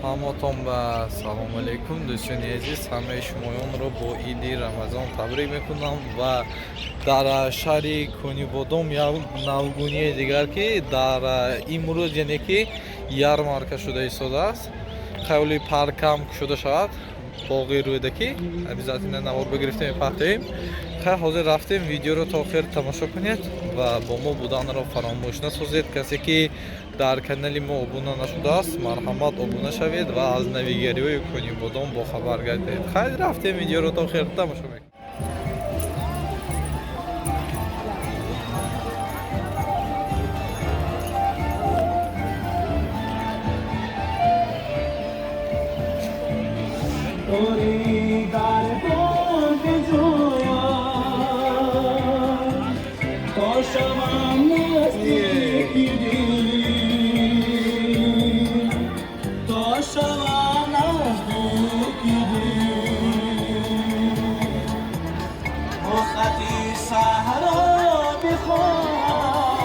Ҳаматон ба салому алейкум, дӯстони азиз. Ҳамаи шумоёнро бо иди Рамазон табрик мекунам ва дар шаҳри Конибодом як навгунии дигар, ки дар имрӯз, яъне ки ярмарка шуда истодааст. Хаёли паркам кушода шавад, боғи Рӯдакӣ, обязательно навор бигирифта мепартоем. Хай, ҳозир рафтем, видеоро то охир тамошо кунед ва бо мо буданро фаромӯш насозед. Касе ки дар канали мо обуна нашудааст, марҳамат, обуна шавед ва аз навигариҳои Конибодом бохабар гардед. Хайр, рафтем, видеоро то охир тамошо мекунем. توری در باد جویم تا شوم نزدیک دل، تا شوم نزدیک دل. رخصتی صحرا بخواهم،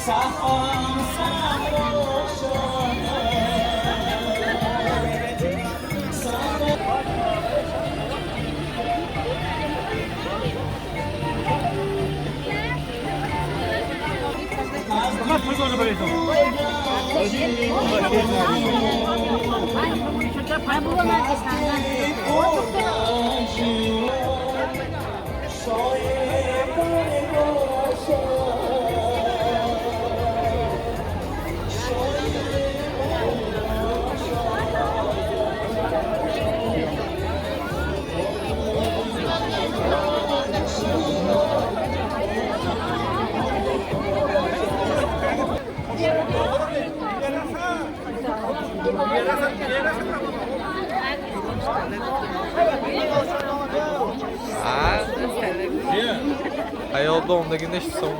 صفم صحرا شود. Ҳаёл домдаги нешта сом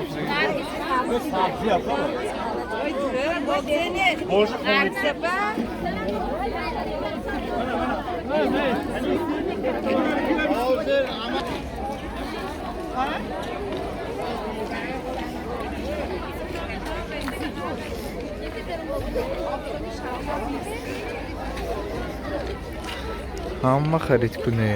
ҳама харид кунӣ.